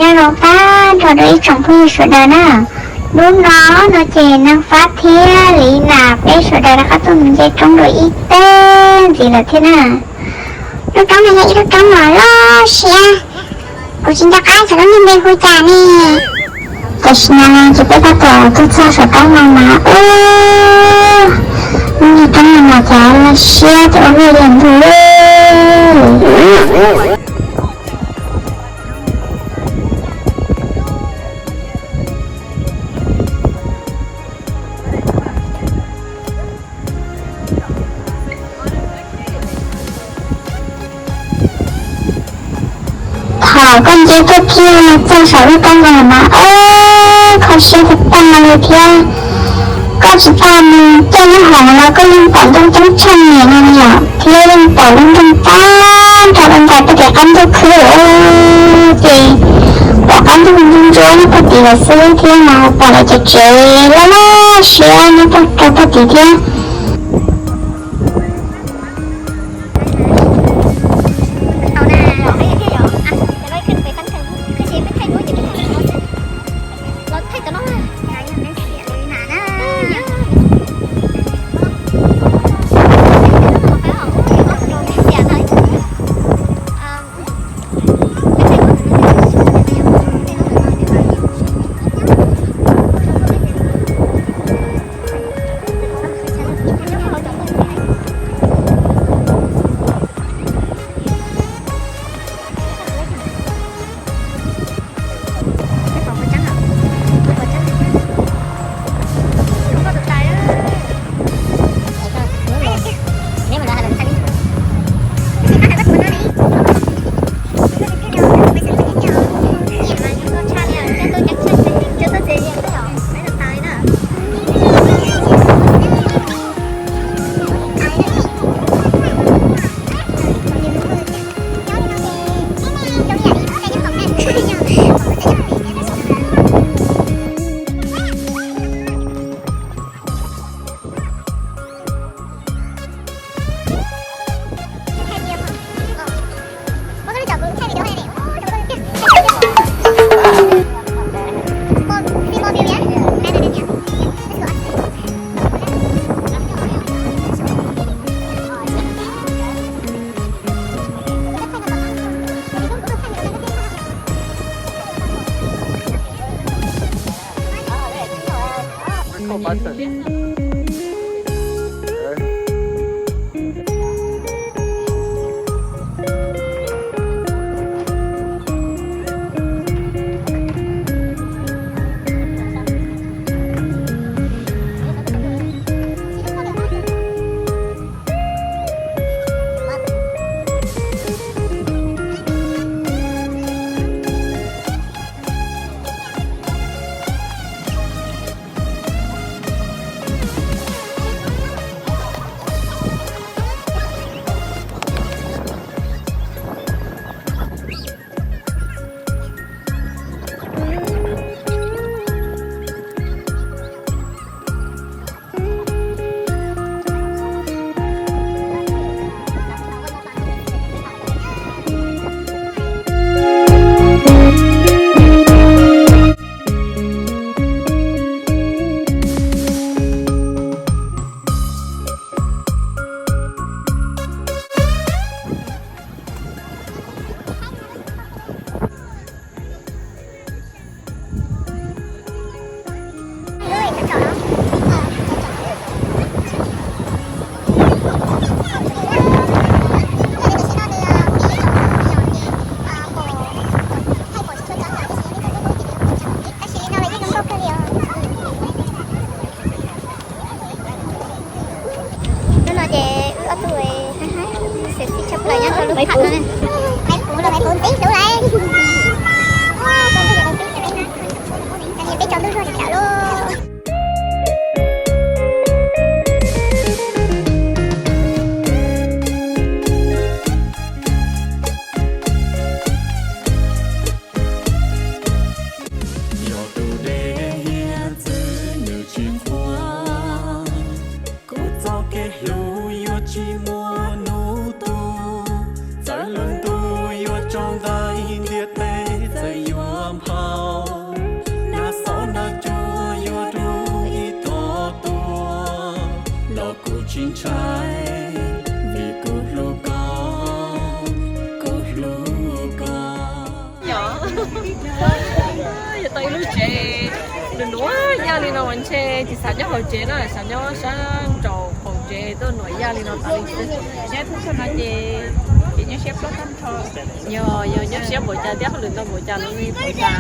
Nyob zoo tag nrho rau ib tsoom phooj ywg sawv daws na. Hnub no no ces Neej Fab thiab Lis Nas peb sawv daws rov qab tuaj mus nce roob dua ib teg ntxiv lawm thiab na. Lub roob no yog ib lub roob uas loj siab, kuv tsis nco qab xyov lub npe hu cas ne. Tam sim no ces peb tab tom tuaj txog saum roob no mas, ub, lub niag roob no mas cas loj siab ces ua luaj li ntuj. Thaum koj nce tuaj kiag txog saum lub roob no mas, kho siab tag tag li thiab. Koj tsis tas mus caij nyoob hoom los koj yeej pom ntoo coob tshaj niam no li os, thiab yeej pom lub nroog tag nrho rau nram pem tim qab ntuj khwb. Ces pom qab ntuj ntsuab ntsuab nyob pem tim lawm xwb thiab mas pom lawv cov tsev loj loj siab nyob rau pem tim thiab. Hnub no ces wb ob tug haib haib xwm txij tshaj plaws nyob rau lub pham no. Maiv puv los maiv puv ntxiv hlub lawm. Peb tsaus ntuj zuag tawm lawm. Yog tus dej hiav txwv nws tsis qhuav, kuv txoj kev hlub yuav tsis muaj hnub tu. Txawm lub ntuj yuav tsaus ntais ntiaj teb, txawm yuav Kuv tsis ntshai, vim kuv hlub koj, kuv hlub koj. Yog tau ib lub tsev nuam nuam yaj li no mas ntshe tsis xav nyob hauv tsev na, xav nyob sab nraum qaum tsev tuaj nuam yaj li no tas li xwb. Nyob thoob chaw no ces ces nyob siab plob tag nrho. Yog, yog nyob siab npaum cas thiab hauj lwm ntau npaum cas los nws pom tas,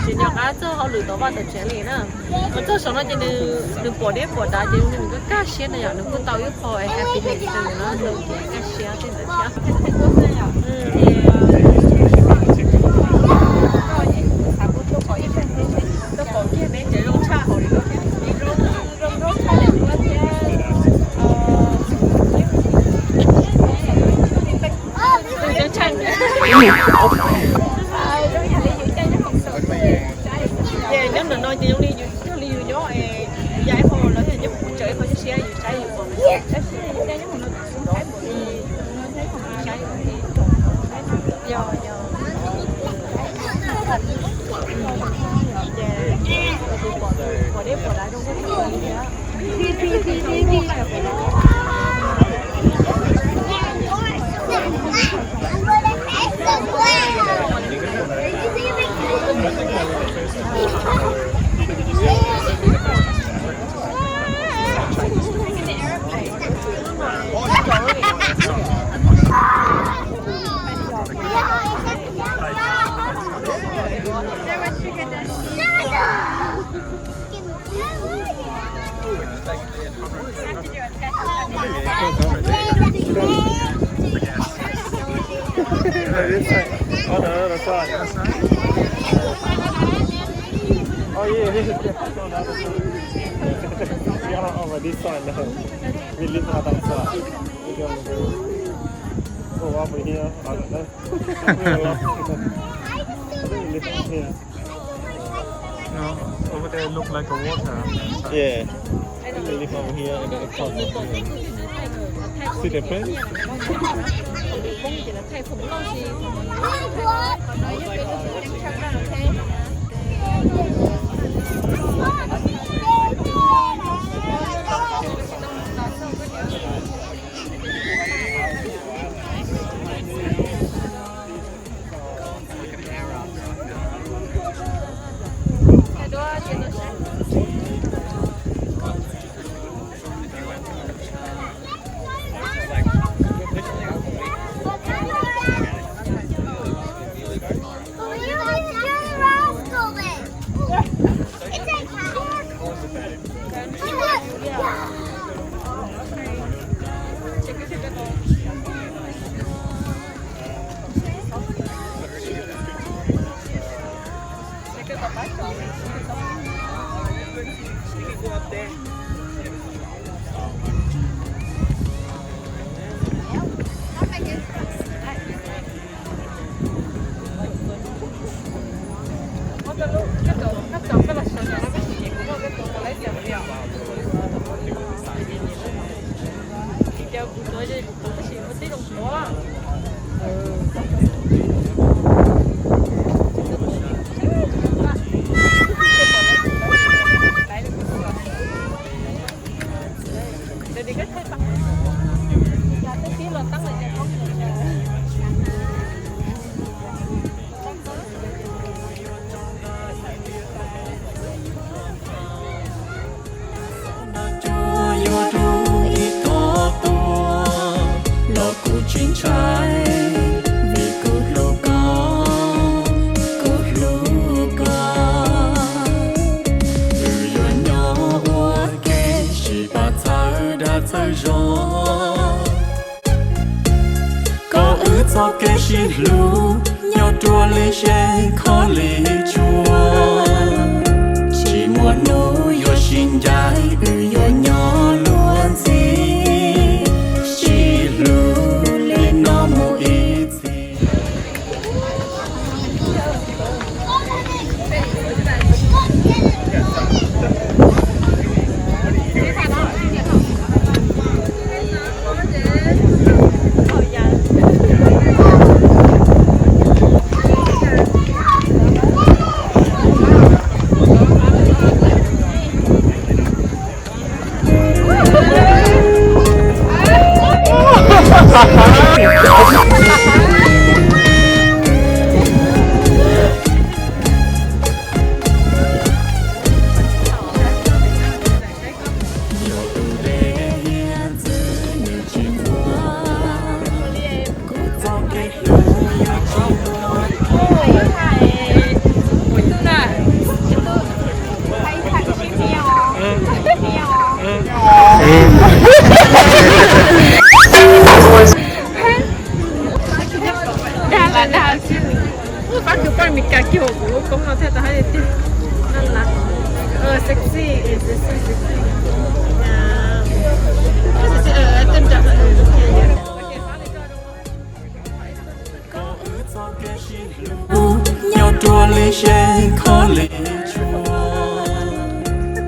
tsis nco qab txog hauj lwm tom vaj tom tsev li na. Mus txog saum no ces nws pom deb pom dav ces nws kuj kaj siab no yom, nws kuj tau ib qho happiness rau nws no ces kaj siab tej ntawd thiab. Nyob ntawm no ces zoo li yus, yog li yus nyob es ya ib qho los yog nyob kuv tseem ib qho siab yus saib yus pom, tab sis yus nyob hauv no kuv saib pom li, yog, yog. Ces kuv pom, pom deb pom dav zoo nkauj kawg li thiab. This side. Oh, no, no, that's why. Oh, yeah, yeah. Yeah, over this side now. We live on that side. We go over here. Oh, over here. I don't know. We live over here. No, over there look like a water. Yeah. We live over here and it comes over here. See the fence? Yuav rau ib tog tuaj los kuv tsis ntshai, vim kuv hlub koj, kuv hlub koj. Wb yuav nyob ua ke sib pab txhawb dag txhawb zog. Kom wb txoj kev sib hlub nyob ruaj li zeb khov li tsuag. Tsis muaj hnub yuav sib ncaim, wb yuav nyob luag ntxhi, sib hlub li no mus ib txhis. Kho li tsua,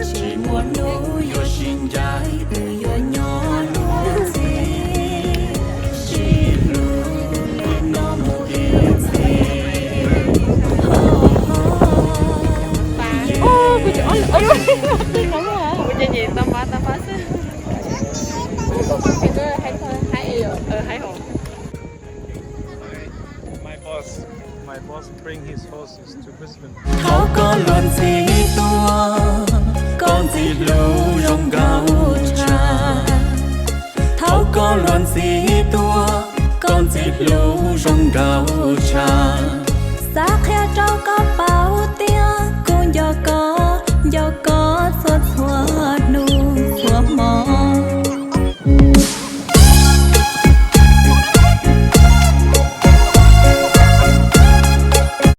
tsis muaj hnub yuav sib ncaim, twb yuav nyob luag ntxhi, sib hlub li no mus ib txhis. Kuv ces nyem tau npav tau npav xwb. Hais hov. My boss, my boss bring his horses to Brisbane. Thaum koj luag ntxhi tuaj, koj ntxim hlub zoo nkauj tshaj. Thaum koj luag ntxhi tuaj, koj ntxim hlub zoo nkauj tshaj.